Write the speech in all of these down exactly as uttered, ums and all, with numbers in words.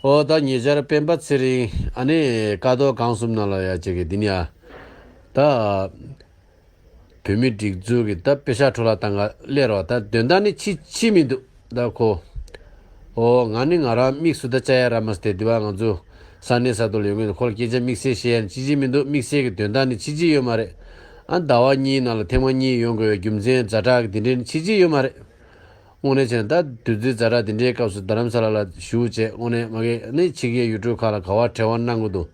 ཨོ་ད་ཉེ་ཆར་སྤེན་པ་ཚེ་རིང་ཨ་ནི་ཀ་རྡོར་སྒང་གསུམ་ནང་ལ་ཡ་ཅིག་གི་འདི་ནི་ཡ། ད་བོད་མི་སྒྲིག་འཛུགས་ཀྱི་ད་དཔེ་ཤག་འཕྲོ་བརླག་བཏང་ག་སླེབས་རོགས། ད་དོན་དག་ནི་ཕྱི་ཕྱི་མི་འདུག་ད་ཁོ། ཨོ་ང་ནི་ང་རང་དམིགས་སུ་ད་བཅའ་ཡ་ར་མ་སྟེ་འདི་བ་ང་ཚོ་ས་གནས་ས་ཐོག་ལ་ཡོང་གི་འདུག་ཁོ་ལ་སྐད་ཆ་དམིགས་བསལ་བཤད་ཡ་ནི་ཅི་ཅི་མི་འདུག་དམིགས་བསལ་གྱི་དོན་དག་ནི་ཅི་ཅི་ཡོད་མ་རེད། ཨ་ཟླ་བ་གཉིས་ནང་ལ་ཐེངས་མ་གཉིས་ཡོང་དགོས་པའི་རྒྱུ་མཚན་ཛ་དྲག་གི་འདི་འདྲའི་ནི་ཅི་ཅི་ཡོད་མ་རེད། དངོས་གནས་བྱས་ན་ད་དུས་ཚོད་ཛ་དྲག་འདི་འདྲའི་སྐབས་སུ་རྡ་རམ་ས་ལ་ལ་བཞུགས་བྱས་དངོས་གནས་མ་གི་ནི་ཕྱི་རྒྱལ་ཡུལ་གྲུ་ཁག་ལ་ག་བ་བྲེལ་བ་གནང་གི་འདུག་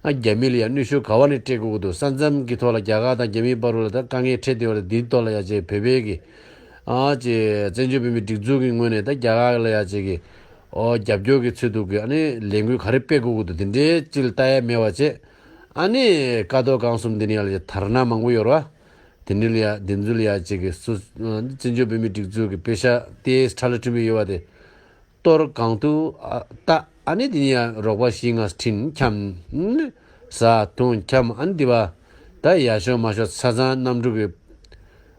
ཨ་རྒྱ་མི་ལ་ཡང་གནོན་ཤུགས་ག་བ་ནས་སྤྲད་དགོས་ཀྱི་འདུག་ས་མཚམས་ཀྱི་ཐོག་ལ་རྒྱ་གར་དང་རྒྱ་མིའི་བར་ལ་ད་དཀའ་ངལ་འཕྲད་བསྡད་པ་རེད། འདིའི་ཐོག་ལ་ཡ་བྱས་བོད་པའི་གི་ཨ་ཅེ་བཙན་བྱོལ་བོད་མིའི་སྒྲིག་འཛུགས་ཀྱི་ངོས་ནས་ད་རྒྱ་གར་ལ་ཡ་བྱས་ཀྱི་ཨོ་རྒྱབ་སྐྱོར་གྱི་ཚུལ་དུ་གི་ཨ་ནི་ལས་འགུལ་ག་རེ་སྤེལ་དགོས་ཀྱི་འདུག་དེ་འདྲའི་ཅིག་ལ་ལྟ་ཡ་མེད་པ་བྱས་ཨ་ནི་ཀ་རྡོར་སྒང་གསུམ་འདི་ནས་ཡ་ལ་ཡ་དར་ན་མང་པོ་ཡོད་རེད་བ། དེ་འདྲ་ལ་ཡ་དེ་ཚོ་ལ་ཡ་ཅིག་གི་སུ་བཙན་བྱོལ་བོད་མིའི་སྒྲིག་འཛུགས་ཀྱི་དཔེ་ཤག་དེ་ཁྲ་ལ་ཁྲིམས་ཡོད་པ་དེ། གཏོར་གང་ཐུབ་ཨ་ལྟ་ཨ་ནི་དེ་ནི་ཡང་རོགས་པ་བཞི་ལྔ་ཁྲིན་འཁྱམ། ཟ་འཐུང་འཁྱམ་ཨ་ནི་དེ་བ། ད་ཡ་ཤོ་མ་ཤོ་ཆ་ཚང་གནམ་གྲུ་གི་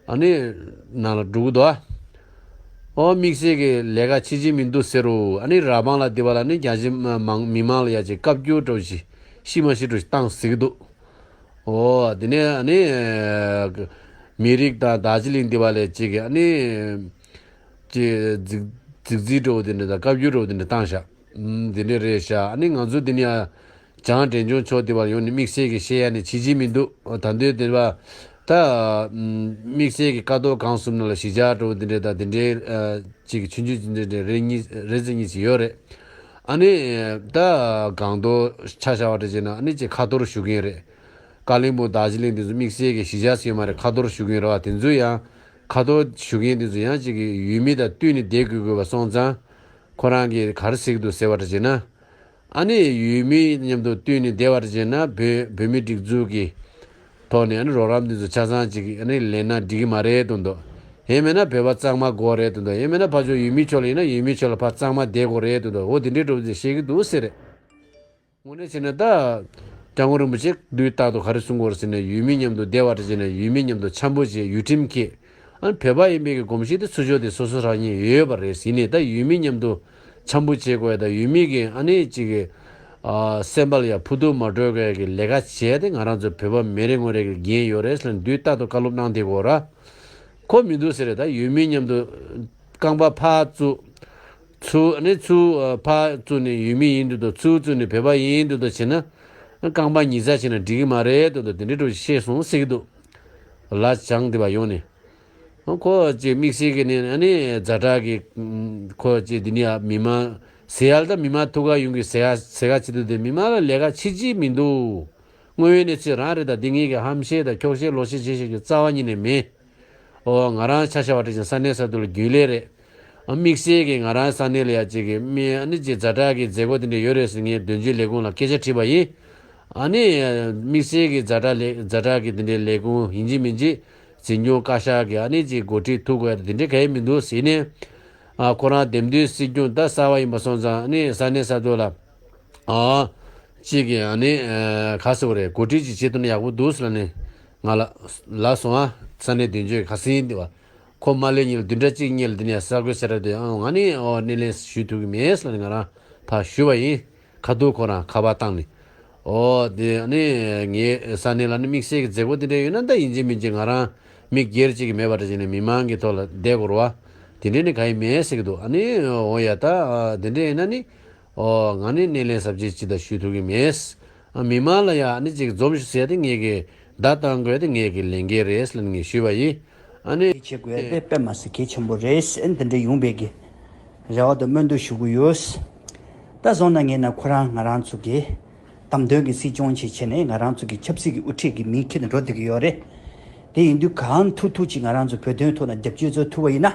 ཨ་ནི་ནང་ལ་འགྲོ་གི་འདུག་ཨ། ཨོ་དམིགས་བསལ་གྱི་ལས་ཀ་ཆེ་ཆེ་མི་འདུག་ཟེར་རོ། ཨ་ནི་ར་བང་ལ་དེ་བ་ལ་ནི་རྒྱ་ཆེ་མང་མི་མང་ལ་ཡ་ཅིག་བཀའ་བཀྱོན་འགྲོ་ཞིག་ཤི་མ་ཤི་འགྲོ་ཞིག་བཏང་ཟིག་འདུག་ཨོ་དེ་ནས་ཨ་ནི་མི་རིགས་དང་རྡོ་རྗེ་གླིང་དེ་བ་ལས་ཅིག་ཨ་ནི། ཅེས་རྫིག་རྫིག་རྫིག་འགྲོ་བ་དེ་འདྲ་དང་བཀའ་བཀྱོན་འགྲོ་བ་དེ་འདྲ་བཏང་ཤག་ཨུམ། དེ་འདྲ་རེད་ཤག་ཨ་ནི་ང་ཚོ་དེ་ནི་ཡ་བྱང་འབྲས་ལྗོངས་ཕྱོགས་དེ་བར་ཡོང་ནས་དམིགས་བསལ་གྱི་བཤད་ཡ་ནི་བྱེད་ཀྱི་མི་འདུག་ད་འདོད་དེ་བ་ད་ཨུམ། དམིགས་བསལ་གྱི་ཀ་རྡོར་སྒང་གསུམ་ནང་ལ་གཞིས་ཆགས་འགྲོ་བ་དེ་འདྲ་དང་དེ་འདྲའི་ཅིག་གི་ཆུང་ཆུང་ཅིག་འདྲ་འདྲ་རེ་གཉིས་རེ་ཚེ་གཉིས་ཅིག་ཡོད་རེད། ཨ་ནི་ད་སྒང་ཏོག་ཆ་བཞག་པ་འདྲ་བྱས་ན་ཨ་ནི་ཅིག་ཁ་ཐོར་ཞུ་མཁན་རེད། ཀ་ལིང་པོ་རྡོ་རྗེ་གླིང་དེ་ཚོ་དམིགས་བསལ་གྱི་གཞིས་ཆགས་སུ་ཡོད་མ་རེད། ཁ་ཐོར་ཞུ་མཁན་རེད་བ། དེ་ཚོ་ཡང་ཁ་ཐོར་ཞུ་མཁན་དེ་ཚོ་ཡང་ཅིག་གི་ཡུལ་མི་དང་བསྟུན་ནས་བསྡད་དགོས་དགོས་པ་སོང་ཙང་ཁོ་རང་གིས་ག་རེ་ཟེར་གྱི་འདུག་ཟེར་བ་འདྲ་བྱས་ན། ཨ་ནི་ཡུལ་མི་མཉམ་དུ་བསྟུན་ནས་བསྡད་པ་འདྲ་བྱས་ན་བོད་བོད་མི་སྒྲིག་འཛུགས་ཀྱི་ཐོག་ནས་ཨ་ནི་རོགས་རམ་དེ་ཚོ་ཆ་ཚང་ཅིག་ཨ་ནི་ལེན་ན་འགྲིག་གི་མ་རེད་འདུག་འདུག་ཡིན་མིན་ན་བོད་པ་གཙང་མ་དགོས་རེད་འདུག་འདུག་ཡིན་མིན་ན་ཕར་ཕྱོགས་ཡུལ་མི་ཕྱོགས་ལ་ཡིན་ན་ཡུལ་མི་ཕྱོགས་ལ་ཕར་གཙང་མ་བསྡད་དགོས་རེད་འདུག་འདུག་འོ་དེ་འདྲའི་འདྲ་བོ་ཅིག་བཤད་ཀྱི་འདུག་ཟེར་རེད། དངོས་གནས་བྱས་ན་ད། སྐྱབས་མགོན་རིན་པོ་ཆེ་དུས་རྟག་ཏུ་ག་རེ་གསུང་གི་ཡོད་རེད་ཟེར་ན་ཡུལ་མི་མཉམ་དུ་བསྡད་པ་འདྲ་བྱས་ན་ཡུལ་མི་མཉམ་དུ་འཆམ་པོ་བྱས་ཡུལ་ཁྲིམས་འཁྱེར། ཨ་ནི་བོད་པ་ཡིན་པའི་གི་གོམས་གཤིས་དེ་ཚུར་ཕྱོགས་དེ་སོ་སོ་རང་ཉིད་ཡོད་པ་རེད་ཟེར་ནས་ད་ཡུལ་མི་མཉམ་དུ་འཆམ་པོ་བྱེད་དགོས་ཡ་ད་ཡུལ་མི་གི་ཨ་ནི་གཅིག་གི་ཨ་སེམས་པ་ལ་ཡ་ཕུ་ཐུག་མ་འགྲོ་དགོས་ཡ་གི་ལས་ཀ་བྱས་ཏེ་ང་རང་ཚོ་བོད་པ་མི་རེ་ངོ་རེ་གི་འགན་ཡོད་རེད་ཟེར་ནས་དུས་རྟག་ཏུ་བཀའ་སློབ་གནང་བསྡད་དགོས་ར། ཁོ་མི་འདུག་ཟེར་རེད། ད་ཡུལ་མི་མཉམ་དུ་རྐང་པ་ཕར་བཙུགས། ཚུར་ཨ་ནི་ཚུར་ཨ་ཕར་བཙུགས་ནས་ཡུལ་མི་ཡིན་འདུག་དང་ཚུར་བཙུགས་ནས་བོད་པ་ཡིན་འདུག་དང་བྱས་ན། རྐང་པ་ཉིས་ཚ་བྱས་ན་འགྲིག་གི་མ་རེད་འདུག་དང་དེ་འདྲའི་འགྲོ་བཤད་སོང་ཟེར་གྱི་འདུག་ལ་བྱང་དེ་བ་ཡོང་ནས། ཁོ་ཅིག་དམིགས་བསལ་གྱི་ནི་ཨ་ནི་ཛ་དྲག་གི་ཁོ་ཅིག་འདི་ནི་ཡ་མི་མང་ཟེར་ཡ་ལ་ད་མི་མང་ཐུག་ག་ཡོང་གི་ཟེར་ཡ་ཟེར་ག་བྱེད་འདུག་དེ་མི་མང་ལ་ལས་ཀ་བྱེད་ཀྱི་མི་འདུག་དངོས་ཡོད་གནས་ཚུལ་རང་རེད། ད་འདི་ངེད་ཀྱི་ཧམ་བཤད་དང་འཁྱོག་བཤད་ལོག་བཤད་བྱེད་བཤད་ཀྱི་རྩ་བ་ཉིད་ནས་མེད། ཨོ་ང་རང་ཆ་བཞག་པ་འདྲ་ཅིག་ས་གནས་ས་ཐོག་ལ་རྒྱུན་ལས་རེད། ཨ་དམིགས་བསལ་གྱི་ང་རང་ས་གནས་ལ་ཡ་ཅིག་གི་མི་ཨ་ནི་ཅིག་ཛ་དྲག་གི་མཛད་སྒོ་དེ་འདྲ་ཡོད་རེད་ཟེར་ངས་དོན་གཅོད་ལས་ཁུངས་ལ་སྐད་ཆ་དྲིས་པ་ཡིན། ཨ་ནི་དམིགས་བསལ་གྱི་ཛ་དྲག་ལས་ཛ་དྲག་གི་དེ་འདྲའི་ལས་ཁུངས་ཡིན་གཅིག་མིན་གཅིག་འཛིན་སྐྱོང་བཀའ་ཤག་གི་ཨ་ནི་ཅིག་འགོ་ཁྲིད་ཐུག་དགོས་ཡ་དེ་འདྲ་ག་ཡེ་མི་འདུག་ཟེར་ནས། ཨ་ཁོ་རང་འདེམས་ཐོན་སྲིད་སྐྱོང་ད་གསར་པ་ཡིན་པ་སོང་ཙང་ཨ་ནི་ས་གནས་ས་ཐོག་ལ། ཨ། གཅིག་གིས་ཨ་ནི་ཨ་ག་ཟེར་བ་རེད། འགོ་ཁྲིད་ཅིག་བྱེད་ཐུབ་ན་ཡག་པོ་འདུག་ཟེར་ལབ་ནས་ང་ལ་ལབ་སོང་ཨ། ས་གནས་དོན་གཅོད་ཁ་སང་དེ་བ། ཁོ་མ་སླེབས་སྔོན་ལ་བདུན་ཕྲག་གཅིག་སྔོན་ལ་འདི་ནས་གསར་འགོད་གསལ་བསྒྲགས་དེ་ཨ་ང་ནི་ཨོ་སྣེ་ལེན་ཞུ་ཐུབ་ཀྱི་མེད་ཟེར་ལབ་ནས་ང་རང་ཕར་ཞུས་པ་ཡིན། ཁ་ཐུག་ཁོ་རང་ཁ་པར་བཏང་ནས། ཨོ་དེ་ཨ་ནི་ངའི་ས་གནས་ལ་ནི་དམིགས་བསལ་གྱི་མཛད་སྒོ་དེ་འདྲ་ཡོད་ན་ད་ཡིན་གཅིག་མིན་གཅིག་ང་རང་མི་སྒེར་གཅིག་གིས་མེད་པ་འདྲ་བྱས་ནས་མི་མང་གི་ཐོག་ལ་བསྡད་དགོས་རེད་བ། དེ་འདྲས་ནི་ག་ཡེ་མེད་ཟེར་གྱི་འདུག་ཨ་ནི་ཨོ་ཡ་ད་དེ་འདྲས་ཡིན་ན་ནི། ཨོ་ང་ནི་སྣེ་ལེན་ཟབ་ཅིག་ཅི་ད་ཞུ་ཐུབ་ཀྱི་མེད། ཨ་མི་མང་ལ་ཡ་ཨ་ནི་ཅིག་འཛོམས་ཤིག་ཟེར་ཏེ་ངེད་ཀྱི་བརྡ་བཏང་དགོས་ཏེ་ངེད་ཀྱི་ལས་འགན་རེད་ཟེར་ནས་ངས་ཞུས་པ་ཡིན། ཨ་ནི། བྱེད་དགོས་ཏེ་དཔེ་མ་སྲིད་གལ་ཆེན་པོ་རེད་ཟེར་འདི་འདྲ་ཡོང་བའི་གི་རེ་བ་དང་སྨོན་འདུན་ཞུ་གི་ཡོད། ད་བཟང་ན་ངས་ན་ཁོ་རང་ང་རང་ཚོ་གི་བདམས་ཐོན་གྱི་སྲིད་སྐྱོང་ཆེད་བྱས་ནས་ང་རང་ཚོ་གི་ཆབ་སྲིད་ཀྱི་དབུ་ཁྲིད་ཀྱི་མིང་འཁྱེར་ནས་འགྲོ་བསྡད་ཀྱི་ཡོད་རེད། དེ་ཡིན་དུས་གང་ཐུབ་ཐུབ་ཅིག་ང་རང་ཚོ་བོད་དོན་ཐོག་ན་རྒྱབ་སྐྱོར་བཟོ་ཐུབ་པ་ཡིན་ན།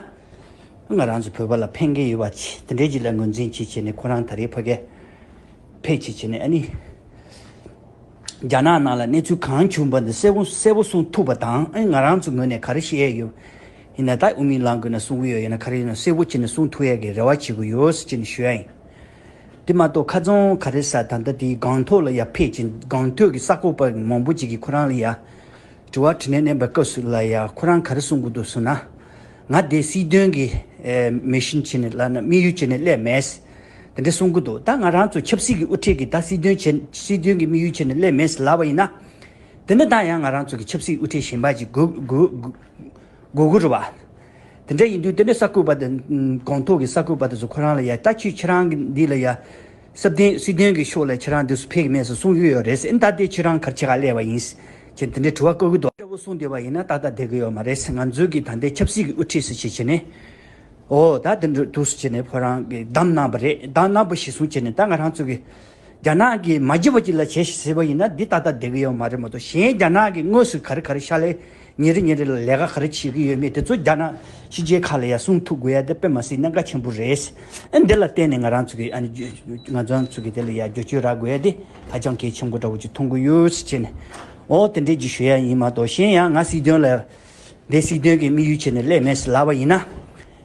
ང་རང་ཚོ་བོད་པ་ལ་ཕན་ཁེ་ཡོད་པ་ཅིག་དེ་འདྲའི་ཅིག་ལ་ངོས་འཛིན་བྱེད་བྱས་ནས་ཁོ་རང་ད་རེས་ཕ་གིར་ཕེབས་བྱས་བྱས་ནས་ཨ་ནི། རྒྱ་ནག་ནང་ལ་གནས་ཚུལ་གང་བྱུང་བ་འདི་གསལ་པོ་གསལ་པོ་གསུང་ཐུབ་པ་དང་ཨ་ནི་ང་རང་ཚོ་ངོས་ནས་ག་རེ་བཤད་ཡས་ཡོད། ཡིན་ན་ད་དབུ་མའི་ལམ་ཀུན་ན་གསུང་གི་ཡོད་ཡིན་ན་ག་རེ་ཡིན་ན་གསལ་པོ་བྱས་ནས་གསུང་ཐུབ་ཡས་ཀྱི་རེ་བ་བྱེད་ཀྱི་ཡོད་ཟེར་བྱས་ནས་ཞུ་ཡ་ཡིན། དེ་མ་གཏོགས་ཁ་རྩང་ག་རེ་ཟ་ད་ལྟ་དེའི་སྒང་ཐོག་ལ་ཡ་ཕེབས་ཀྱིན་སྒང་ཐོག་གི་གསར་འགོད་པ་མང་པོ་ཅིག་གིས་ཁོ་རང་ལ་ཡ། དྲི་བ་དྲིས་ལན་གནང་བའི་སྐབས་སུ་ལ་ཡ་ཁོ་རང་ག་རེ་གསུང་གི་འདུག་ཟེར་ན། ང་དེ་སྲིད་དོན་གྱི་མི་ཤན་བྱས་ནས་ལབ་ན་དམིགས་ཡུལ་བྱས་ནས་སླེབས་མེད། དེ་འདྲ་གསུང་གི་འདུག་ད་ང་རང་ཚོ་ཆབ་སྲིད་ཀྱི་དབུ་ཁྲིད་ཀྱིས་ད་སྲིད་དོན་བྱེད་སྲིད་དོན་གྱི་དམིགས་ཡུལ་བྱས་ནས་སླེབས་མེད་ཟེར་ལབ་པ་ཡིན་ན། དེ་ནི་ད་ཡང་ང་རང་ཚོ་གི་ཆབ་སྲིད་དབུ་ཁྲིད་གཞན་པ་ཅིག་དགོས་དགོས་དགོས་ཀྱི་རེད་བ། དེ་འདྲ་ཡིན་དུས་དེ་འདྲ་གསར་འགོད་པ་དང་གོང་ཐོག་གི་གསར་འགོད་པ་དེ་ཚོ་ཁོ་རང་ལ་ཡ་ད་ཁྱོད་ཁྱེད་རང་གི་འདི་ལ་ཡ། སྲིད་དོན་སྲིད་དོན་གྱི་ཕྱོགས་ལ་ཁྱེད་རང་འདི་ཚོ་ཕེབས་ཀྱི་མེད་ཟེར་གསུང་གི་ཡོད་རེད་ཟེར། ཨེ་ད་དེ་ཁྱེད་རང་ག་རེ་བྱེད་ག་སླེབས་པ་ཡིན་ཟེར་དེ་འདྲ་དྲི་བ་བཀོད་ཀྱི་འདུག་འདྲ་བོ་གསུངས་བསྡད་པ་ཡིན་ན་ཏག་ཏག་བསྡད་ཀྱི་ཡོད་མ་རེད་ཟེར། ང་ཚོའི་གི་ད་ལྟའི་ཆབ་སྲིད་ཀྱི་དབུ་ཁྲིད་ཟེར་བྱས་བྱས་ནས། ཨོ་ད་དེ་འདྲ་འདུག་ཟེར་བྱས་ནས་ཁོ་རང་གིས་བདམས་གནང་བ་རེད། བདམས་གནང་བ་གཞིར་བཟུང་བྱས་ནས་ད་ང་རང་ཚོ་གི་རྒྱ་ནག་གིས་མ་བརྗེད་པ་ཅིག་ལ་བྱས་ཤིག་ཟེར་བ་ཡིན་ན་འདི་ཏག་ཏག་བསྡད་ཀྱི་ཡོད་མ་རེད་མ་གཏོགས། གཞན་རྒྱ་ནག་གིས་དངོས་སུ་ག་རེ་ག་རེ་ཕྱག་ལས་ཉིན་རེ་ཉིན་རེ་ལ་ལས་ཀ་ག་རེ་བྱེད་ཀྱི་ཡོད་མེད་དེ་ཚོ་རྒྱ་ནག་ཕྱི་རྒྱལ་ཁག་ལ་ཡང་གསུང་ཐུབ་དགོས་ཡ་དེ་དཔེ་མ་སྲིད་གནད་འགག་ཆེན་པོ་རེད། ཨ་འདི་ལ་བརྟེན་ནས་ང་རང་ཚོ་གི་ཨ་ནི་ང་ཚོ་ཚོ་གི་དེ་ལ་ཡ་བསྒྱུར་བཅོས་རག་དགོས་ཡ་དེ་ཧ་ཅང་གལ་ཆེན་པོ་འདྲ་བོ་ཅིག་མཐོང་གི་ཡོད་ཟེར་བྱས་ནས། ཨོ་དེ་འདྲས་ཅིག་ཞུ་ཡ་ཡིན་མ་གཏོགས། གཞན་ཡང་ང་སྲིད་དོན་ལ་འདི་སྲིད་དོན་གྱི་དམིགས་ཡུལ་བྱས་ནས་སླེབས་མེད་ཟེར་ལབ་པ་ཡིན་ན།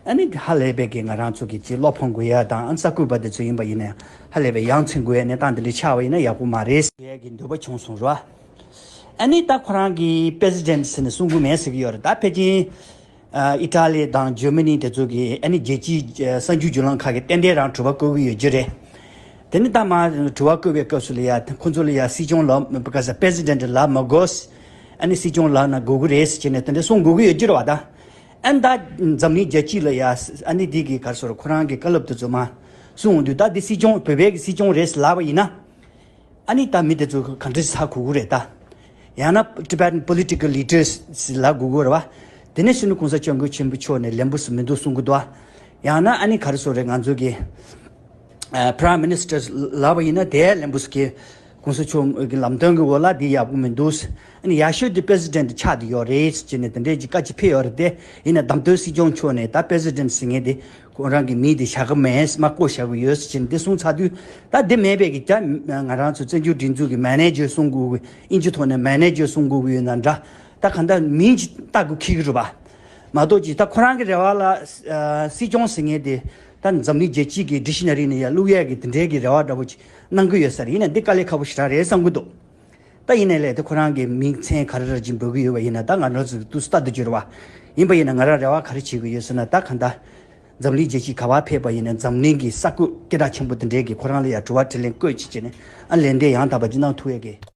ཨ་ནི་ཧ་ལས་པའི་གི་ང་རང་ཚོ་གི་ཅིག་བློ་ཕམ་དགོས་ཡ་དང་། ཨ་ནི་གསར་འགོད་པ་དེ་ཚོ་ཡིན་པ་ཡིན་ན་ཡང་ཧ་ལས་པའི་ཡ་མཚན་དགོས་ཡ་གནས་སྟངས་དེ་འདྲས་ཆགས་པ་ཡིན་ན་ཡག་པོ་མ་རེད་ཟེར་ཡ་གི་འདོད་པ་བྱུང་སོང་ར། ཨ་ནི་ད་ཁོ་རང་གིས་པེ་སི་ཌེན་ཊི་ཟེར་ནས་གསུང་གི་མེད་ཟེར་གི་ཡོད་རེད། ད་ཕལ་ཆེར་ཨ་ཨི་ཊ་ལི་དང་ཇར་མ་ནི་དེ་ཚོ་གི་ཨ་ནི་རྒྱལ་སྤྱིའི་ཨ་གསར་འགྱུར་བརྒྱུད་ལམ་ཁག་གིས་ཏན་ཏན་རང་དྲི་བ་བཀོད་གི་ཡོད་རྒྱུ་རེད། དེ་ནི་ད་མ་དྲི་བ་བཀོད་པའི་སྐབས་སུ་ལ་ཡ་ཁོ་ཚོ་ལ་ཡ་སྲིད་སྐྱོང་ལབ་མི་དགོས་ས། པེ་སི་ཌེན་ཊི་ལབ་མི་དགོས། ཨ་ནི་སྲིད་སྐྱོང་ལབ་ན་དགོས་གི་རེད་ཟེར་བྱས་ནས་དེ་འདྲ་གསུང་དགོས་གི་ཡོད་རྒྱུ་རེད་བ་ད། ཨ་ནི་ད་འཛམ་གླིང་རྒྱལ་སྤྱི་ལ་ཡ་ཨ་ནི་འདི་གི་ག་རེ་ཟེར་ཁོ་རང་གི་བཀའ་སློབ་དེ་ཚོ་མ་གསུང་འོང་དུས། ད་འདི་སྲིད་སྐྱོང་བོད་པའི་གི་སྲིད་སྐྱོང་རེད་ཟེར་ལབ་པ་ཡིན་ན། ཨ་ནི་ད་མི་དེ་ཚོ་ག་འདྲས་ཧ་གོ་གི་རེད་ད། ཡང་ན་Tibetan political leaders ལབ་དགོས་ཀྱི་རེད་བ། དེ་ནས་སུ་ནི་གོང་ས་སྐྱབས་མགོན་ཆེན་པོ་མཆོག་ནས་ལན་པོ་སུ་མི་འདུག་གསུང་གི་འདུག་ཡང་ན་ཨ་ནི་ག་རེ་ཟེར་རེད། ང་ཚོ་གི་ཨ་Prime Minister ལབ་པ་ཡིན་ན་དེ་ལན་པོ་སུ་གི་གོང་ས་མཆོག་གི་ལམ་སྟོན་གྱི་འོག་ལ་འདི་ཡག་པོ་མི་འདུག་ཨ་ནི་ཡག་ཤོས་དེ་པེ་སི་ཌེན་ཊི་ཆགས་བསྡད་ཡོད་རེད་ཟེར་ནས་དེ་འདྲས་ཀྱི་བཀའ་ཅིག་ཕེབས་ཡོད་རེད་དེ། ཡིན་ན་བདམས་ཐོན་སྲིད་སྐྱོང་མཆོག་ནས་ད་པེ་སི་ཌེན་ཊི་ཟེར་མཁན་དེ་ཁོ་རང་གི་མིང་དེ་བཞག་གི་མེད། མ་བཀོད་བཞག་གི་ཡོད་ཟེར་ནས་འདི་གསུངས་ཚར་དུས། ད་འདི་མེད་པའི་གི་ད་ང་རང་ཚོ་བཙན་བྱོལ་སྒྲིག་འཛུགས་ཀྱི་མེ་ནེ་ཇར་གསུང་དགོས་གི། ཨིན་ཇི་ཐོག་ནས་མེ་ནེ་ཇར་གསུང་དགོས་གི་ཡོད་ན་འདྲ། ད་གང་ལྟར་མིང་ཅིག་བཏགས་དགོས་ཁེལ་གི་རེད་བ། མ་གཏོགས་ཅིག་ད་ཁོ་རང་གི་རེ་བ་ལ་ཨ་སྲིད་སྐྱོང་ཟེར་མཁན་དེ་ད་འཛམ་གླིང་རྒྱལ་སྤྱིའི་གི་ཌིག་ཤི་ན་རི་ནས་ཡར་བླུག་ཡས་ཀྱི་དེ་འདྲའི་གི་རེ་བ་འདྲ་བོ་ཅིག་གནང་གི་ཡོད་ས་རེད། ཡིན་ན་འདི་དཀའ་ལས་ཁག་པོ་ཞེ་དྲག་རེད་བསམ་གི་འདུག་ད་ཡིན་ནའི་ལས་དེ་ཁོ་རང་གི་མིང་མཚན་ག་རེ་རེ་ཅིག་འབོད་གི་ཡོད་པ་ཡིན་ན། ད་ང་རང་ཚོ་ཏུ་སྟ་དུ་གྱུར་བ་ཡིན་པ་ཡིན་ན། ང་རང་རེ་བ་ག་རེ་བྱེད་གི་ཡོད་ཟེར་ན། ད་གང་ལྟར་འཛམ་གླིང་རྒྱལ་སྤྱི་ག་པར་ཕེབས་པ་ཡིན་ན་འཛམ་གླིང་གི་ས་ཁུལ་སྐད་གྲགས་ཆེན་པོ་དེ་འདྲའི་གི་ཁོ་རང་ལ་ཡང་དྲི་བ་དྲིས་ལན་བཀོད་ཅིག་བྱས་ནས། ཨ་ལན་འདེབས་ཡང་དག་པ་ཅིག་གནང་ཐུབ་ཡས་ཀྱི་